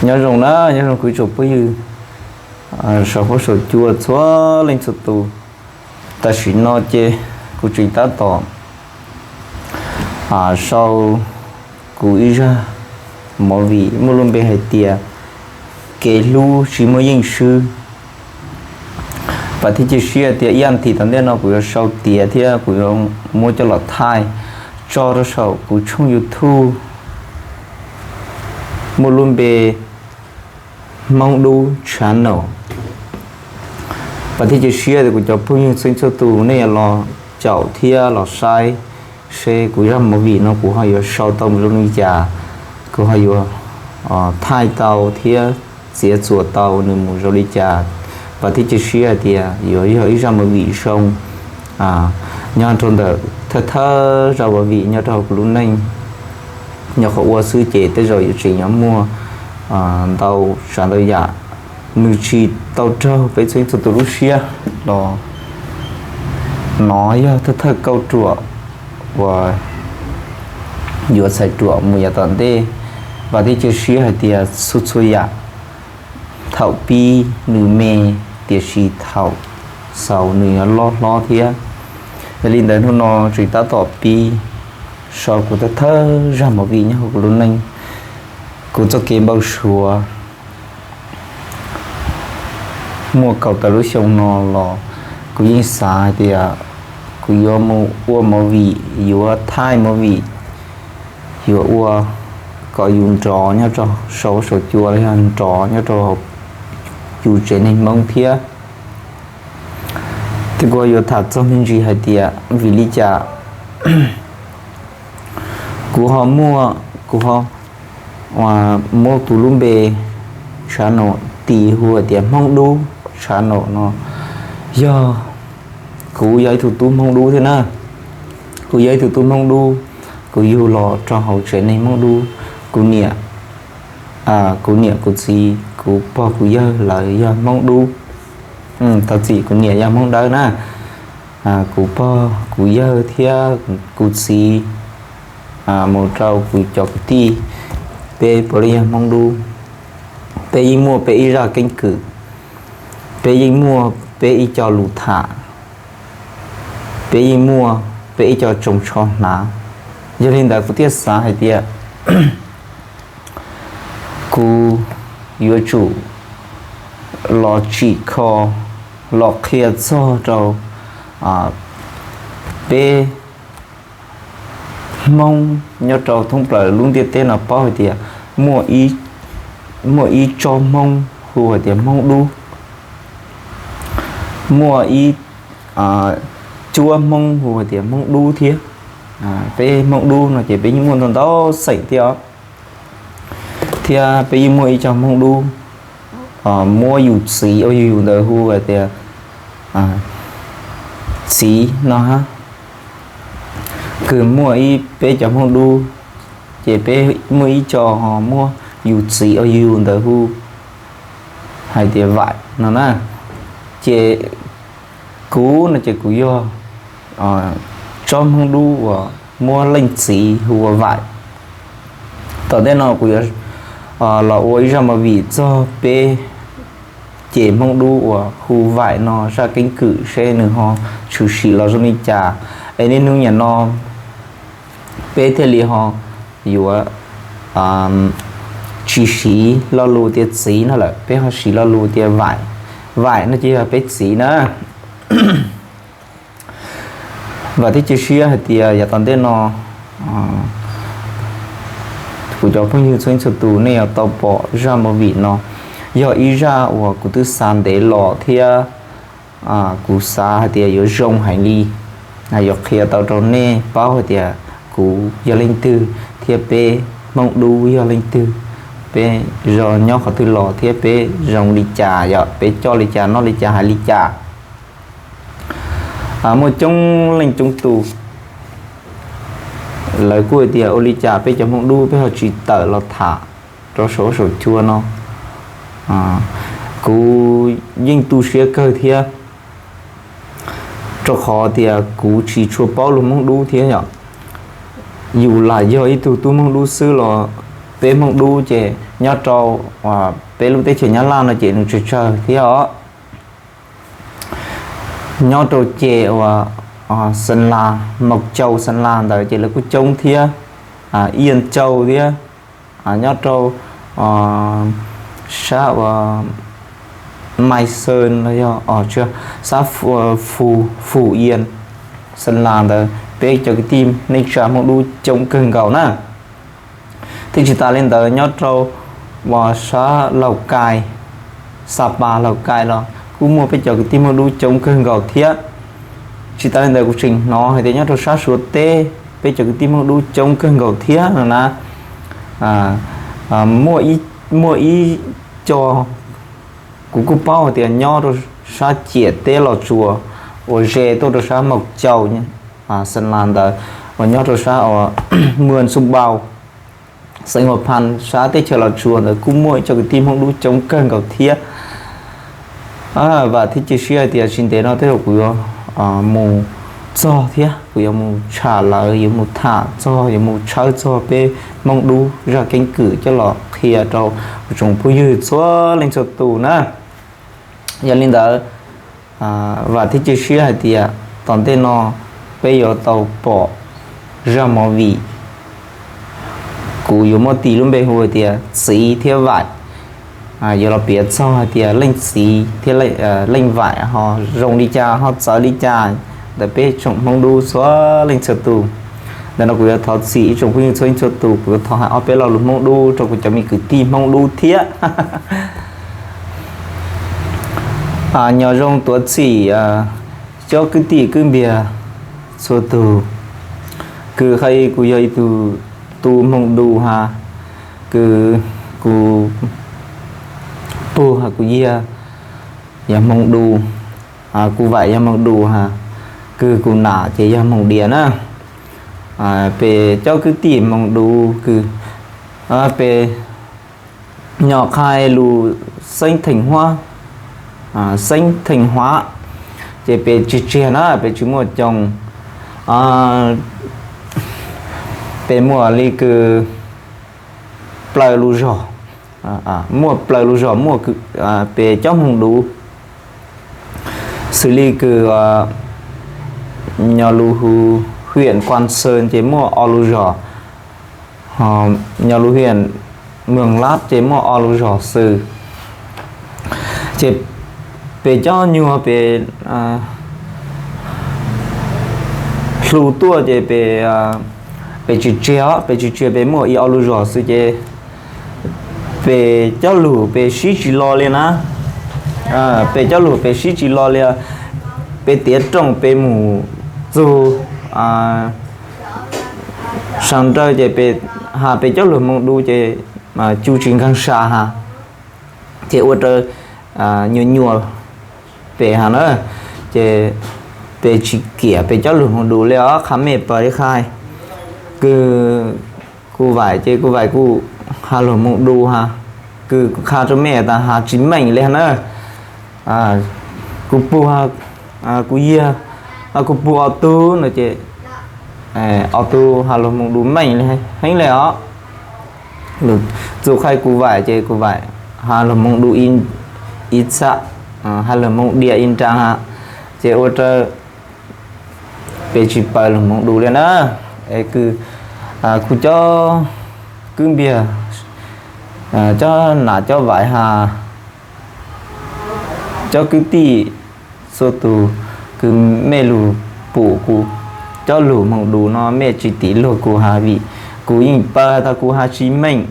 Nyob zoo na, nyob zoo kuv tsoom phooj ywg saum huab saum cua txhua leej txhua tus. Tam sim no ces kuv tseem tab tom sau kuv ib zaj movie muaj lub npe hais tias Kev hlub tsis muaj yeej swb. Vam thiab cia siab tias ib as thiv tom ntej no kuv yuav sau tiav thiab kuv yuav muab coj los thaij tso rau saum kuv tshooj YouTube muaj lub npe Hmoob Dub Channel. Vam thiab cia siab tias kuv cov phooj ywg txhua txhua tus nej yuav los caum thiab los saib seb kuv zaj movie no kuv ho yuav sau tau mus zoo li cas, kuv ho yuav thaij tau thiab txiav txuas tau nws mus zoo li cas. Vam thiab cia siab hais tias yuav yog ib zaj movie zoo nyob rau ntawm thawj thawj zaj movie nyob rau hauv kuv lub neej. Nyob qhov ua xwb ces tej zaum yuav tseem yuav muaj ntau tsav ntau yam, nws tsis tau raug peb txhua txhua tus lub siab los nov yog thawj thawj kauj ruam uas yuav txhais ruam mus yav tom ntej. Vam thiab cia siab hais tias txhua txhua yam thaum pib nws me, tiam sis thaum xaus nws yuav loj hlob thiab. Yog li ntawd hnub no tseem tab tom pib sau kuv thawj thawj zaj movie nyob hauv kuv lub neej, kuv txoj kev npau suav. Muaj kaum tawm lub xyoo no los kuv yeej xav hais tias kuv yuav mus ua movie, yuav thaij movie, yuav ua kom yus nrov nyob rau saum huab saum cua los yog nrov nyob rau yus tsev neeg Hmoob thiab. Thiab kuv yuav tham txog me ntsis hais tias vim li cas kuv ho muaj, kuv ho muab kuv lub npe channel tis hu tias Hmoob Dub Channel no, yog kuv yog ib tug tub Hmoob Dub thiab na. Kuv yog ib tug tub Hmoob Dub, kuv yug los rau hauv tsev neeg Hmoob Dub. Kuv niam, kuv niam kuv txiv kuv pog kuv yawg lawv yog Hmoob Dub. Thov txim, kuv niam yog Hmoob Dawb na. Kuv pog kuv yawg thiab kuv txiv mus rau kuv cov kwv tij, peb puav leej yog Hmoob Dub. Peb yeej muaj peb ib zaj keeb kwm, peb yeej muaj peb ib co lus tham, peb yeej muaj peb ib co tsoos tsho hnav. Yog li ntawd kuv thiaj xav hais tias kuv yuav tsum los tsim kho, los qhia txog rau peb Hmoob nyob rau thoob plaws lub ntiaj teb no paub hais tias muaj ib tsob Hmoob hu hais tias Hmoob Dub, muaj ib cuab Hmoob hu hais tias Hmoob Dub thiab. Peb Hmoob Dub no ces peb yeej muaj ntau ntau xeem thiab os. Thiab peb yeej muaj ib co Hmoob Dub muab yus txiv uas yug yus ntawd hu hais tias txiv no hab. Kws muaj ib peb cov Hmoob Dub, ces peb muaj ib co ho muab yus txiv uas yug yus ntawd hu hais tias Vaim no na. Ces kuv no ces kuv yog tsob Hmoob Dub uas muab leej txiv hu ua Vaim. Tom ntej no kuv yuav los ua ib zaj movie txog peb ces Hmoob Dub uas hu Vaim no zaj keeb kwm seb nws ho tshwm sim los zoo li cas. Es niaj hnub niam no peb thiaj li ho yuav tsis siv lo lus tias txiv no lawm, peb ho siv lo lus tias Vaim. Vaim no ces yog peb txiv na. Vam thiab cia siab hais tias yav tom ntej no kuv cov phooj ywg txhua txhua tus nej yuav tau pom zaj movie no. Yog ib zaj uas kuv twb xav ntev los thiab kuv xav hais tias yuav zoo heev li, yuav qhia tau rau nej paub hais tias kuv yog leej twg thiab peb Hmoob Dub yog leej twg, peb zos nyob qhov twg los thiab peb zoo li cas, yog peb coj li cas noj li cas hais li cas. Muaj coob leej coob tus lawv kuj hais tias ua li cas peb cov Hmoob Dub peb ho tsis tawm los tham rau saum saum cua no. Kuv yeej tu siab kawg thiab, rau qhov tias kuv tsis tshua paub lus Hmoob Dub thiab yom. Yus lam yog ib tug tub Hmoob Dub xwb los Peb Hmoob Dub ces nyob rau peb lub teb chaws Nyab Laj no ces nws tsawg tsawg thiab os. Nyob rau ces uas Xeem Las, Mộc Châu, Xeem Las ntawd ces lawv kuj coob thiab, Yên Châu thiab, nyob rau sab uas Mai Sơn los yog sab Phú Yên, Xeem Las ntawd peb cov kwv tij neej tsa Hmoob Dub coob kawg nkaus na. Thiab tsis tas li ntawd nyob rau uas sab Lauj Kais, Sa Pas, Lauj Kais los kuj muaj peb cov kwv tij Hmoob Dub coob kawg nkaus thiab. Tsis tas li ntawd kuv tseem hnov hais tias nyob rau sab Suav teb peb cov kwv tij Hmoob Dub coob kawg nkaus thiab no na. Muaj ib co kuv kuj paub hais tias nyob rau sab ciam teb Los Tsuas uas ze tuaj rau sab Mộc Châu, Xeem Las ntawd, uas nyob rau sab uas Muan Xu Npau, xeev Hua Phan, sab teb chaws Los Tsuas ntawd kuj muaj ib co kwv tij Hmoob Dub coob kawg nkaus thiab. Vam thiab cia siab hais tias tsis ntev no tej zaum kuv yuav mus txog thiab kuv yuav mus tsham lawv, yuav mus tham txog, yuav mus tshawb txog peb Hmoob Dub zaj keeb kwm coj los qhia rau tsoom phooj ywg txhua leej txhua tus na. Yog li ntawd, vam thiab cia siab hais tias tom ntej no peb yuav tau pom zaj movie, kuv yuav muab tis lub npe hu hais tias Txiv thiab Vaim. Yuav los piav txog hais tias leej txiv thiab leej vaim ho zoo li cas, ho txawv li cas ntawm peb tsoom Hmoob Dub txhua leej txhua tus. Ntawm no kuv yuav thov txim ib tsoom phooj ywg txhua leej txhua tus, kuv yuav thov hais ob peb lo lus Hmoob Dub rau kuv cov me kwv tij Hmoob Dub thiab. Nyob zoo tuav txim cov kwv tij kwv npias txhua tus. Kws hais kuv yog ib tug tu Hmoo Du has, kws kuv pug has kuv yag yog Hmoo Du, kuv vaim yog Hmoo Du has, kws kuv nam ces yog Hmoo Dias na. Peb cov kwv tij Hmoo Du kws peb nyob qha lus xeeb Theej Huav, xeeb Theej Huav, ces peb tsis tsiag na, peb tsis muaj coo. Peb muaj li kws plaws lus zog, muaj plaws lus zog muaj peb cov Hmoo Du, xws li kws nyob lub hu huyện Quảng Sơn ces muaj ob lus zog, nyob lub huyện Mường Lát ces muaj ob lus zog xwb. Ces peb cov nyuag peb hlu tuaj ces peb, peb tsis tsiag, peb tsis tsiag, peb muaj ib ob lus zog xwb ces peb cov lus peb sib tsis lo li na. Peb cov lus peb sib tsis lo li, peb tiav rooj peb mus txug sab nraud ces peb has peb cov lus Hmoo Du ces cub tsis nkeeg sa has, ces ua rau nyuaj nyuaj peb has na. Ces peb tsis kiam peb cov lus Hmoo Du li os, qha mej pab li qha. Kws kuv vaim ces kuv vaim kuj has lus Hmoo Du has, kws kuv qha rau mej tas has tsis meej li has na. Kuv pug, kuv yag, kuv pug ob tug no ces ob tug has lus Hmoo Du meej li heev li os. Txug qha kuv vaim ces kuv vaim has lus Hmoo Du ib txha, has lus Hmoo Dias ib nra has, ces ua rau peb tsis paws lus Hmoo Du li na. Es kws kuv cov kwv npias, cov nam cov vaim has, cov kwv tij txhua tus, kws mej lug pum kuv cov lus Hmoo Du no mej tsis tim luag kuv has vim kuv yeej paws has tas kuv has tsis meej,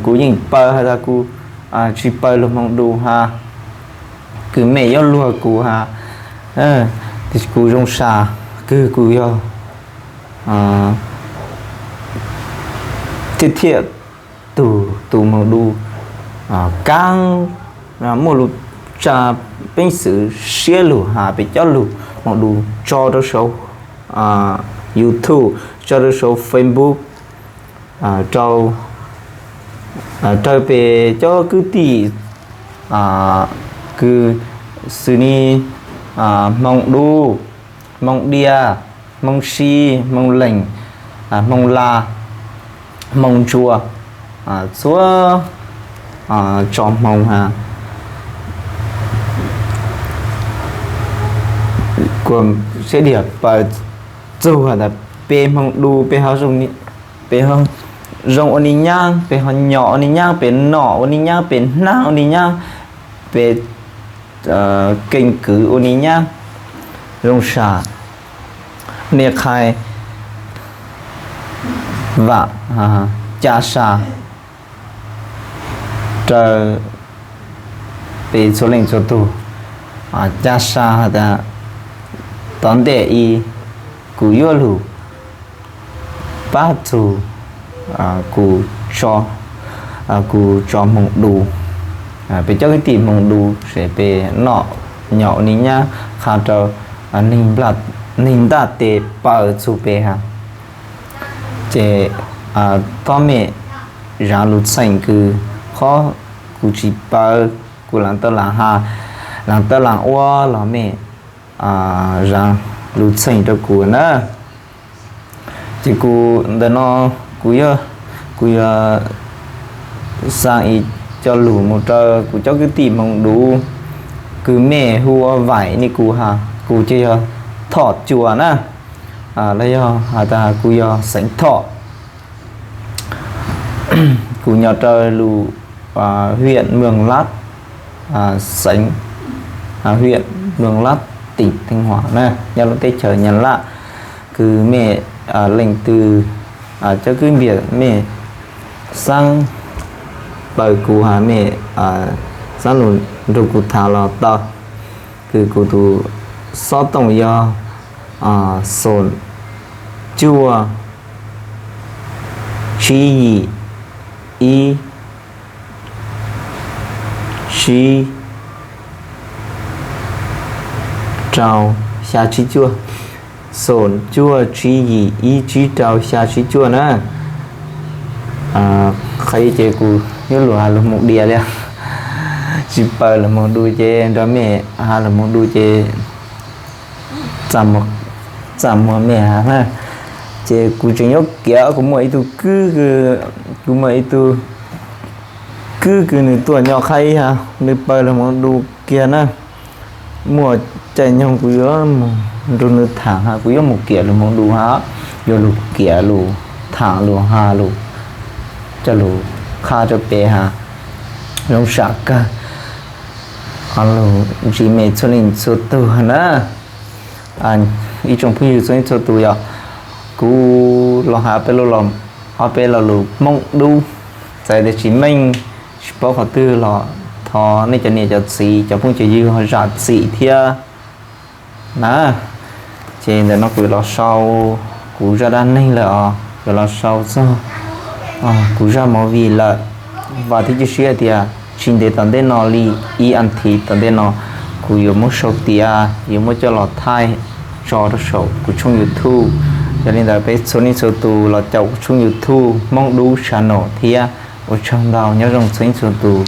kuv yeej paws has tas kuv tsis paws lus Hmoo Du has, kws mej yuav luag kuv has, kuv zoo sa, kws kuv yog thiab thiaj tug tus Hmoo Du kaab muaj lub tsa peev xwm siab lug has peb cov lus Hmoo Du tso rau saum YouTube, tso rau saum Facebook, rau peb cov kwv tij kws xws li Hmoo Du, Hmoo Dias, Hmoo Si, Hmoo Lees, Hmoo Las, Hmoo Ntsuas, txhua tso hmoov has, kuas seb diam paws txug has tas peb hmoov du peb ho zoo ua ni nyaab, peb ho nyom ua ni nyaab, peb nom ua ni nyaab, peb hnaag ua ni nyaab, peb keeb kwv ua ni nyaab, zoo sam, nej qha vaam ca sa rau peb txhua leej txhua tug, ca sa has tas tom ntej i kuv yuav lug pab txug kuv, kuv tso hmoov du, peb cov kwv tij hmoov du, seb peb nom nyom ua ni nyaab, qha rau neeg ntaj tes paws txug peb has. Ces tom mej zaav lug txheem kws qhov kuv tsis paws, kuv laam tawv laam has, laam tawv laam ua los mej zaav lug txheem rau kuv na. Ces kuv ntawm no kuv yuav, kuv yuav xaa ib co lug moog rau kuv cov kwv tij hmoov du, kws mej hu ua Vaim ne kuv has, kuv ces yog Thoj Cua na, los yog has tas kuv yog xeev Thoj. Kuv nyob rau lub huyện Mường Lát, xeev huyện Mường Lát, tỉnh Thanh Hóa na, nyob lub teb chaws Nyab Laj. Kws mej leej twg cov kwv npias mej xaav paws kuv has, mej xaav lug nrug kuv tham los tau, kws kuv tus xov tooj yog xoom cuaj tsib yim ib tsib rau xya tsib cuaj, xoom cuaj tsib yim ib tsib rau xya tsib cuaj na. Qhov ces kuv yuav lug has lug moog dias li, tsis paws lug moog du ces nrog mej has lug moog du ces txaj muag mej has na. Ces kuv tseem yuav kiav, kuv muaj ib tug kwv, kuv muaj ib tug kwv kws nws tuaj nyob qhov ib has, nws paws lug moog du kiag na. Muaj caij nyoog kuv yuav moog nrug nws tham has, kuv yuav moog kiav lug moog du has, yuav lug kiav lug tham lug has lug, coj lug qha rau peb has, zoo sam kawg. Lug ntsib mej txhua leej txhua tug na. Ib tsoom phooj ywg txhua leej txhua tug, yog kuv los has peb lub, ob peb lo lus Hmoob Dub, txawm tias tsis meej, tsis paub qhov twg los thov nej cov niam cov txiv cov phooj cov ywg ho zam txim thiab na. Ces ntawm no kuv yuav los sau kuv zaj dab neeg lawm os, yuav los sau txog kuv zaj movie lawm. Vam thiab cia siab tias tsis ntev tom ntej no li, ib as thiv tom ntej no, kuv yuav muab sau tiav, yuav muab coj los thaij tso rau saum kuv tshooj YouTube. Yog li ntawd peb txhua leej txhua tus los caum kuv tshooj YouTube Hmoob Dub Channel thiab. Ua tsaug ntau, nyob zoo txhua leej txhua tus.